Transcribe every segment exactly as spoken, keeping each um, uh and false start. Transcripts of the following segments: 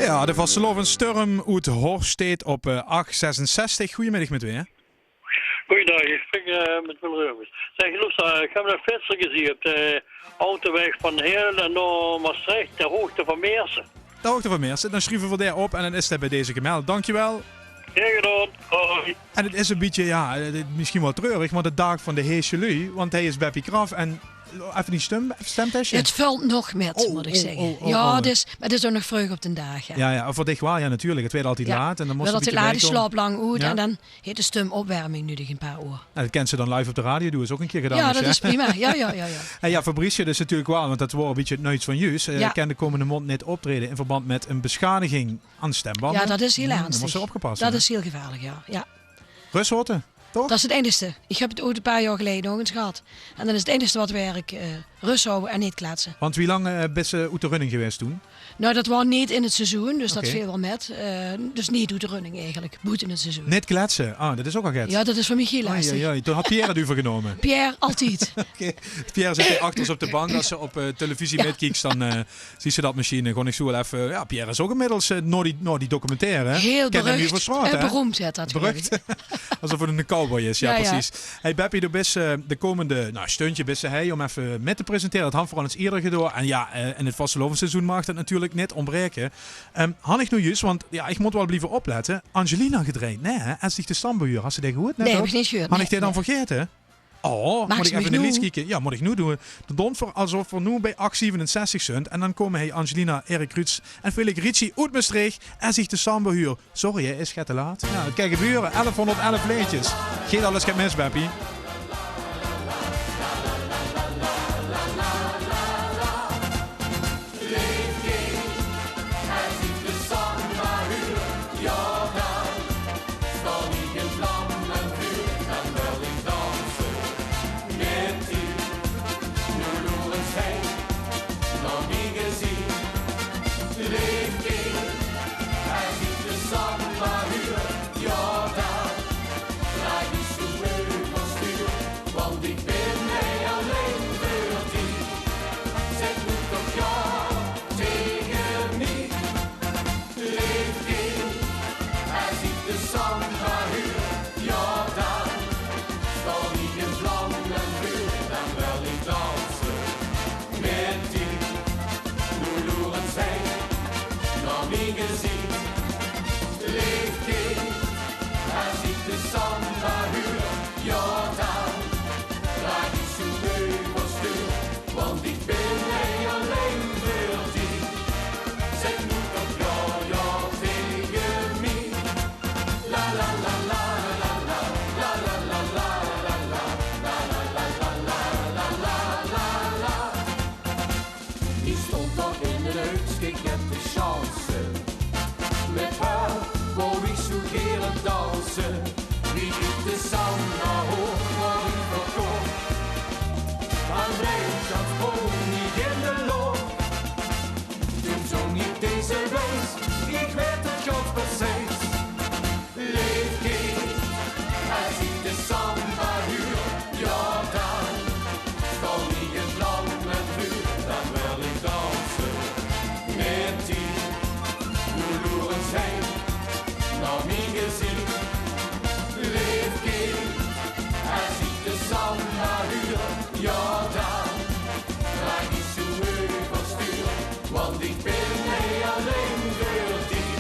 Jao, de vastelaovessturm oet Horsteed op, eh, ach zesenzestig. Goeiemiddig mit weer. Goojendaag, ich sprik, eh, mit Wil Reubens. Zèk, loester, ich höb 'ne flitser gezeen op de autoweg van Heerlen nao Mestreech, ter hoogte van Meerssen. Ter hoogte van Meerssen, dan sjrieve v'r dae op en dan is dae bie deze gemeld. Dankjewel. Gaer gedaon. Hoi. En 't is e bietje, jao, eh, mesjien waal treurig, want de daag van de heesje luuj, want hae is Beppie Kraft en effe die stum-, effe stemtestje. 't Vèlt nog mit, mót ich zègke. Oh, oh, oh, jao, oh. Dus, mer 't is ouch nog vreug op den daag, hè. Jao, jao, veur dich waal, jao, natuurlik. 't Weurt altied laat en dan mós se e bietje bijkómme. Slaop lang oet en dan haet de stum opwerming nudig e paar oor. Nou, det kins se dan live op de radio doon, is ouch 'ne kier gedaon. Jao, det is prima. Jao, jao, jao, jao. En jao, Fabrice dus natuurlik waal, want det waor e bietje 't nuits van juus. Eh, jao. Kan de kómmende maond neet optraeje in verband mit 'n besjadiging aan de stembande. Jao, det is hiel ernstig. Hm, dan mós se opgepas höbbe. Det is hiel gevaarlik, jao. Jao. Rös haoje, toch? Det is 't einigste. Ich höb 't oet e paar jaor geleje nog ins gehad. En dan is 't einigste waat wirk, eh, rös haoje en neet kletse. Want wie lang, eh, bis se oet de running gewaes toen? Nou, det waor neet in 't seizoen, dus det veel waal mit. Eh, dus neet oet de running eigelik, boete 't seizoen. Neet kletse? Ah, det is ouch al get. Jao, det is veur mich hiel lastig. Oei, oei, oei. Toen haw Pierre 't euvergenómme. Pierre, altied. Oké. Pierre zit hie achter ós op de bank. Es se op, eh, televisie mitkieks, dan, eh, zuus se det mesjien, eh, gewoon ich zoe waal effe. Jao, Pierre is ouch inmiddels, eh, nao die, nao die documentaire, hè? Hiel beruch en beroemp, zaet det. Beruch. Esof 't 'ne cowboy is, jao, precies. Hey Beppie, doe bis, eh, de kómmende, nou, sjtundje bis se hie óm effe mit te presentere. Det hant v'r al ins ierder gedaon. En jao, eh, in 't vastelaovesseizoen maag det natuurlik neet óntbraeke. Ehm, han ich noe juus, want jao, ich mót waal blieve oplette. Angelina gedrejd, nae, hè? Es ich de stam behuur, has se dae gehuurd? Nae, höb ich neet gehuurd. Han ich dae dan vergaete? Oh, mót ich effe in de lies kieke? Jao, mót ich noe doon. Dan doon v'r esof v'r noe bie ach zevenenzestig zunt. En dan kómme hie Angelina, Erik Ruets en Felix Ricci oet Mestreech. Es ich de stam behuur. Sorry, hè, is get te laat. Jao, det kan gebeure. Elfhónderdelf leedjes. Geit alles get mis, Beppie. Leef kind, es ich de samba huur, jao dan, staon ich in vlammen vuur, dan wil ich danse mit dich. Noe loer ins hie nao mien geziech. Leef kind, es ich de samba huur, jao dan, draag ich zoe euverstuur, want ich bin hie allein veur dich. Zèk noe toch jao, jao taenge mich. La la la la la la. Ich stóng toch in 't leukste, ich höb de chance. Mit häör wou ich zoe gaer danse. Wie ich de samba hoor, waer ich verkoch. Van bliedschap spróng ich in de loch. Toen zóng ich deze wies, ich weit 't gans precies. Leef kind, es ich de samba huur, jao dan, staon ich in vlammen vuur, dan wil ich danse mit dich. Noe loer ins hie nao mien geziech. Leef kind, es ich de samba huur, jao dan, draag ich zoe euverstuur, want ich bin hie allein veur dich.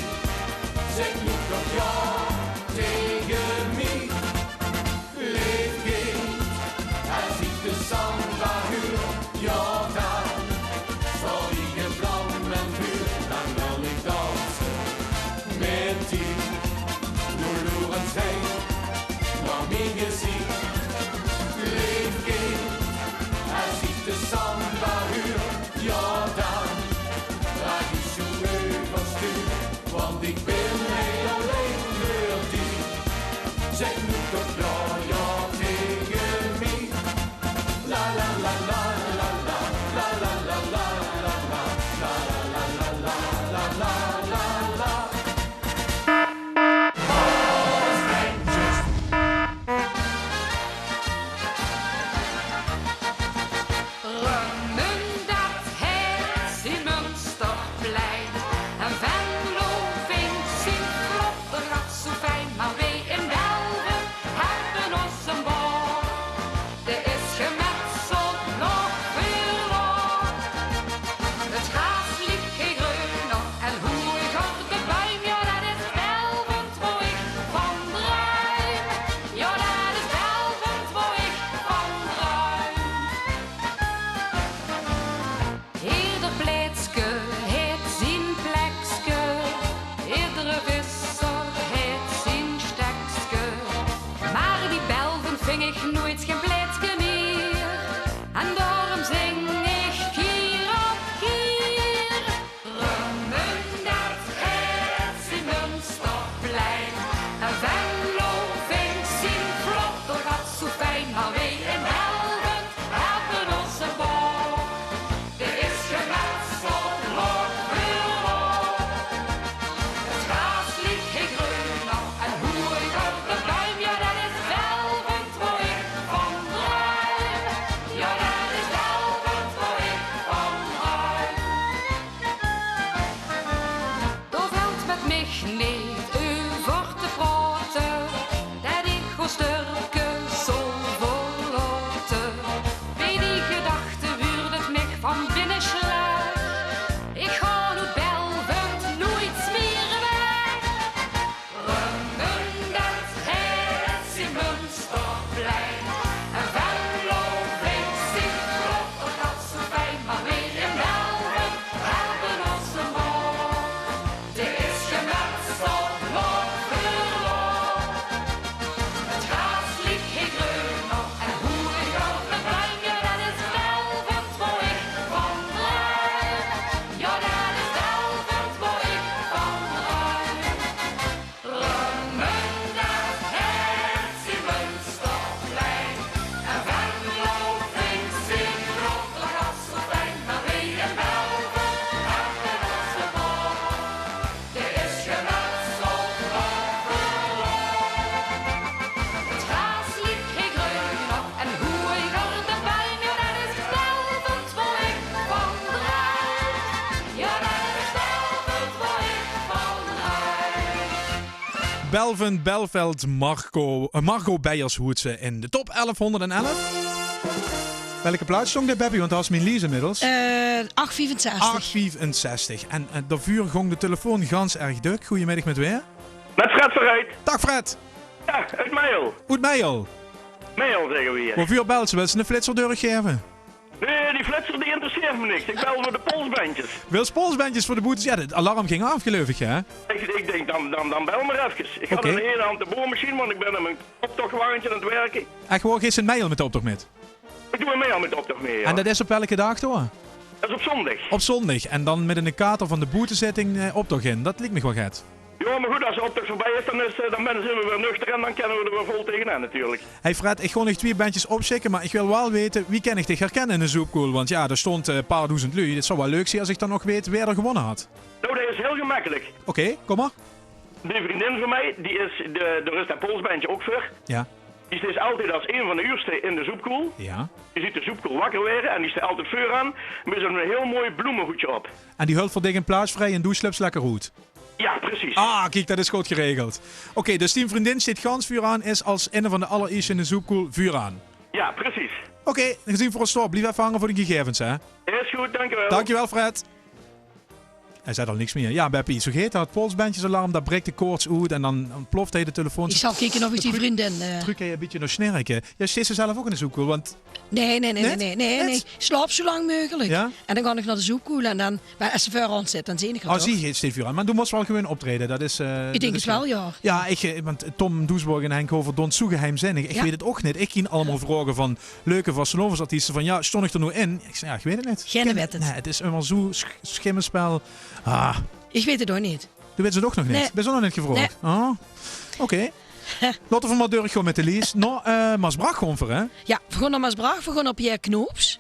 Belvin Belveld, Marco, eh, Margot Beijers hoeëtse in de top elfhonderdelf. Welke plaats stóng dit, Beppie? Want dat is mien lies inmiddels. Eh, acht viefenzestig. Acht viefenzestig. En, eh, daovuur góng de telefoon gans erg dök. Goeiemiddig mit wae? Mit Fred Verriet. Daag Fred. Ja, oet Meijel. Oet Meijel. Meijel, zegge we hier. Waovuur bels se? Wils se 'ne flitser durchgaeve? Nee, die flitser, die interesseert me niks. Ik bel veur de polsbendjes. Wils polsbendjes veur de boetes? Ja, 't alarm ging aaf, geluif ik, hè? Ik, ik dink, dan, dan, dan bel maar efkes. Ik had Oké. aan de ene hand de boormachine, want ik ben aan mijn optochtwagentje aan het werken. Ech waor, geis se in Meijel mit de optoch mit? Ik doe in Meijel mit de optocht mee, ja. En dat is op welke daag, hoor? Dat is op zondag. Op zondag. En dan mit 'ne kater van de boetezitting, eh, optoch in. Dat liek mich waal get. Ja, maar goed, als de optocht voorbij is, dan is, eh, dan ben, zien we weer nuchter en dan kennen we er weer vol tegenaan natuurlijk. Hey Fred, ik gaon nog twieë bendjes opsjikke, maar ik wil waal weite, wie kin ik dich herkenne in de zoepkoel? Want ja, d'r stóng, eh, 'n paar doezend luuj. 't Zou waal leuk zien als ik dan nog weet wae d'r gewonne had. Nou, dat is heel gemakkelijk. Oké, kom maar. Die vriendin van mij, die is de, de Rust en Polsbendje ook veur. Ja. Die is altijd als een van de eerste in de zoepkoel. Ja. Die ziet de zoepkoel wakker worden en die staat altijd vooraan. Met zo'n heel mooi bloemenhoedje op. En die hult veur dich 'n plaats vrij en doe slups lekker oet. Ja, precies. Ah, kiek, dat is good geregeld. Oké, dus dien vriendin steit gans vuuraan, is als inne van de allerierste in de zoepkoel vuuraan. Ja, precies. Oké, dan zien v'r ós dao. Blief effe hange veur de gegevens, hè? Is goed, dank u wel. Dankjewel, Fred. Hij zei al niks meer. Ja, Beppie, zo geet dat. Polsbendjesalarm, daar breekt de koorts oet en dan ontploft hij de telefoon. Ik zal kijken of ik die vriendin, eh, Truc, hij een beetje nog snerken. Ja, steeds zelf ook in de zoepkoel, want Nee, nee, nee, nee, nee, nee, nee. Slaap zo lang mogelijk. Ja? En dan ga ik naar de zoepkoel en dan, maar als ze voor ons zit, dan zie ik het toch. Oh, zie je, steeds vuuraan. Maar doe moest wel gewoon optreden. Dat is, eh, ik denk het wel, ja. Ja, ik, eh, want Tom Doesborg en Henk Hover doen zo geheimzinnig. Ik weet het ook niet. Ik ging allemaal vragen van leuke vastelaovesartieste van, ja, stond ik er nou in? Ik zei, ja, ik weet het niet. Geen wet het. Nee, het is allemaal zo sch-, schimmenspel. Ah. Ik weet het ook niet. Doe wits het ook nog niet? Nee. Ben je nog niet gevraagd? Nee. Oh, oké. Laten we maar doorgaan met de lijst. Nou, eh, Maasbrach gewoon voor, hè? Ja, we gaan naar Maasbrach. We gaan op Pierre Knoops.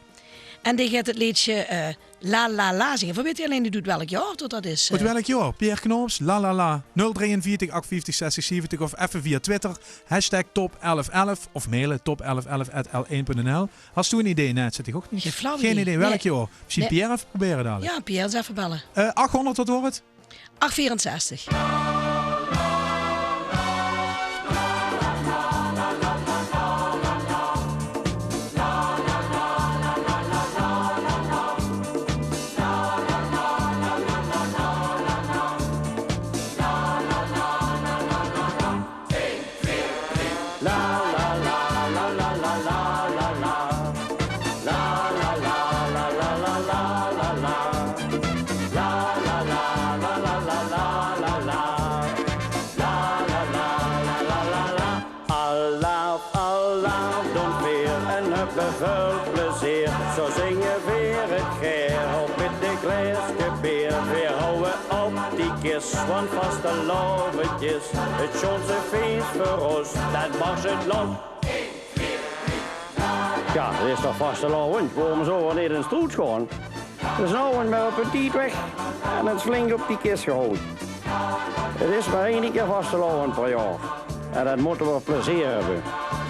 En die gaat het leedje, eh, La La La zingen. Weet je alleen, die doet welk jaar tot dat is? Oet welk jaar? Pierre Knoops, La La La. Nul drieënveertig, acht vieftig, zestig, zeventig of effe via Twitter. Hashtag top elf elf of mailen top elf elf at l1.nl. Hast doe 'n idee? Nee, dat zit ik ook niet. Geen flauw idee. Geen idee. Welk jaar? Misschien Pierre even proberen dadelijk. Ja, Pierre eens even bellen. Eh, achthonderd, wat wordt het? Acht vierenzestig. La, la, la. La, la, la. La, la, la. Alaaf, alaaf, doen veer en höbbe väöl plezeer. Zo zinge veer het gaer, op mit de glaeske beer. Veer houwe op die kis, want vastelaovend is het sjoonste fees veur ós, dat barst het los. Ja, het is toch vastelaovend, waorum zouwe veer niet in stroet gaon? Dus nou en maar op een tied weg en ens flink op die kis gehouwe. Het is maar eine kier vastelaovend per jaar. En dan mótte veer plezeer höbbe.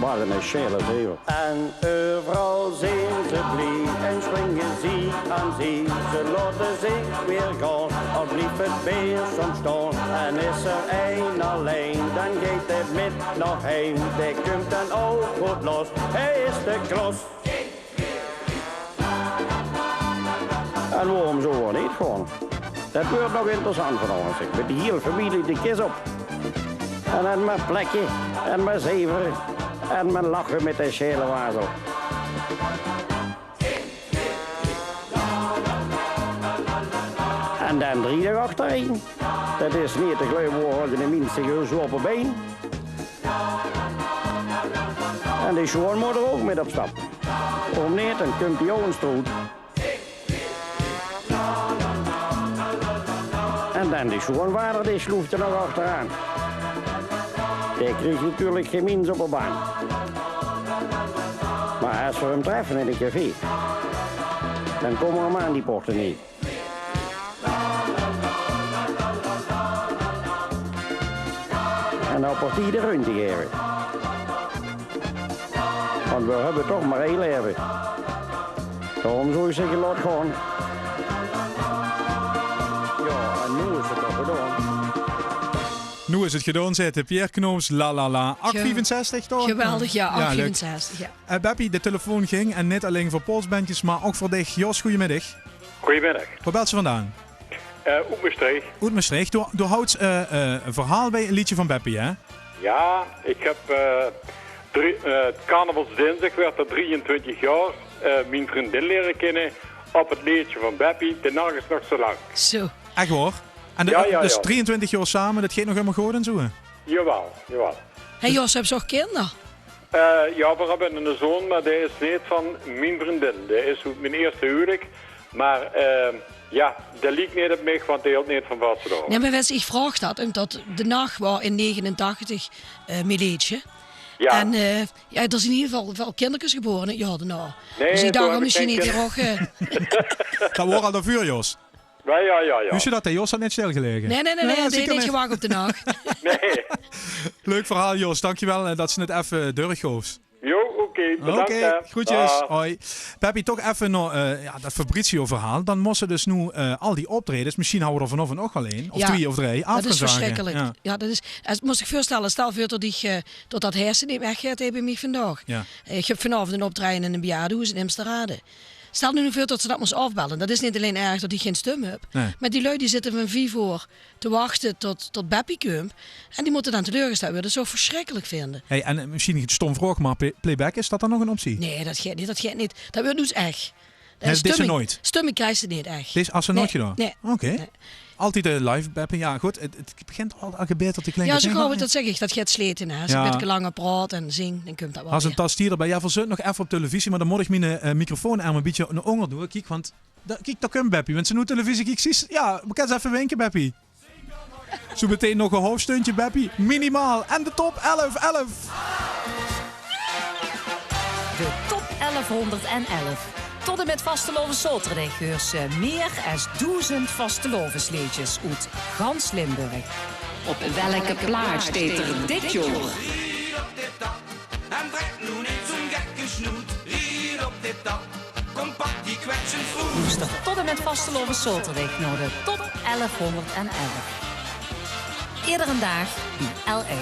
Wat 'ne sjele zever. En euveral zeen ze blie en springe zie aan zie. Ze laote zich weer gaon, al blief het beer soms staon. En is er ein allein, dan geit 'r mit nao heim. Dae kump dan ouch good los, hae is de klos. En waorum zouwe veer niet gaon? Det wuuert nog interessant vanaovend, zeg. Mit de hiel femilie de kis op. En dan maar plekke. En maar zevere. En maar lache mit de sjele wazel. En dan drie daag achterein. Det is niet te geluive, waor de minse zo op de bein. En de sjoon mót d'r ouch mit op stap. Óm neet, dan kump die ouch in stroet. En dan de sjoonvader, dae sloeft d'r nog achteraan. Dae krieg natuurlik gein mins op de baan. Maar es veer 'm treffe in 'n café, dan kómme veer 'm aan, die portemonnee. En op partij de ruimte gaeve. Want veer höbbe toch maar ein laeve. Daorum zouw ik zegge, laot gaon. Ja, en noe is het toch gedaon. Hoe is 't gedoon, zit Pierre Knoops, La La La. Ach viefenzestig, toch? Geweldig, ja, ach viefenzestig, ja. Eh, Beppie, de telefoon ging en nit allein veur polsbendjes, mer ouch veur dich. Jos, goeiemiddig. Goeiemiddig. Wo bels se vandaan? Eh, oet Mestreech. Oet Mestreech. Doe, doe houts, eh, eh, e verhaal bij e leedje van Beppie, hè? Ja, ich höb, eh, drie, eh, carnavalsdinsdig woort 't drieëntwintig jaor, eh, mien vriendin liere kinne op 't leedje van Beppie, De nach is nog zo lang. Zo. Ech waor? En de, ja, ja, dus ja. Drieëntwintig jaor same, det geit nog ummer good en zo, hè? Jawel, jawel. Hè, Jos, höbs se ouch kinder? Eh, ja, veer höbbe eine zoon, mer dae is nit van mien vriendin. Dae is oet mien eerste huwelik. Mer, eh, ja, dae liek nit op mich, want dae hilt nit van vastelaovend. Nae, mer wèts se, ich vraog det umdet De Nach waor in negenentachtig, eh, mien leedje. Ja. En, eh, ja, d'r zeen in eder geval väöl kinderkes gebore 't jaor daonao. Nae, dus ich dach, toen höb ich misjien gein nit kinner. Hie ouch, eh, det waor al daoveur, Jos. Ja, ja, ja, ja. Wis se det, hè, Jos? Haet nit stilgelaege. Nae, nae, nae, nae, zeker nit. Waag op De Nach. Nae. Leuk verhaal, Jos. Dankjewel, eh, det se 't effe durchgoofs. Jo, oké, bedank, hè. Oké, groetjes. Daag. Hoi. Beppie, toch effe nog, eh, ja, det Fabrizio-verhaal. Dan mós se dus noe, eh, al die optraejes, misjien hawwe v'r d'r vanaovend nog waal ein, of twieë of drie, aaf gaon zage. Ja, det is versjrikkelik. Ja. Ja, det is, es, mós se dich veurstelle, stel veur det ich, eh, det det hersenneet weggeit, hè, bie mich vandaag. Ja. Eh, ich höb vanaovend ein optraeje in ein bejaardehoes in Imsterrade. Stel noe veur det se det mós aafbelle. Det is nit allein erg det ich gein stum höb. Nae. Mer die lui die zitte van vief oor te wachte tot, tot Beppie kump. En die mótte dan teleurgesteld waere. Det zów ich versjrikkelik vinje. Hey, en, eh, misjien 'n stom vraog, mer play-, playback, is det dan nog 'n optie? Nae, det geit nit, det geit nit. Det wuuert noets ech. Nae, det deis se noets. Stumming kriegs se nit ech. Deis se noets gedaon? Nae. Oké. Nae. Altied, eh, live, Beppie. Ja, good, 't, 't begint al, al gebeterd te klinke. Ja, zo gaw, det zègk ich, det geit sleete, hè. Es se 'n bietje langer praots en zings, dan kump det waal weer. As 'n tas thee d'rbie. Ja, veer zeen 't nog effe op televisie, mer dan mót ich mien, eh, microfoon effe 'n bietje nao ónger doon. Kiek, want Da-, kiek, dao kump Beppie. Wens se noe televisie kieks, zuus se, ja, kins se effe winke, Beppie. Zo metein nog e haof stundje Beppie, minimaal. En de top elf elf. De top elfhonderdelf. Tot en mit vastelaoveszaoterdig heurs se mier es doezend vastelaovesleedjes oet gans Limburg. Op welke plaats steit er dit jaor? En trèk noe neet zoe'n gekke snoet, ried op dit tap. Kom, pak die kwetsend vroet. Loester tot en mit vastelaoveszaoterdig nao de top elfhonderdelf. Iedere daag bie L R.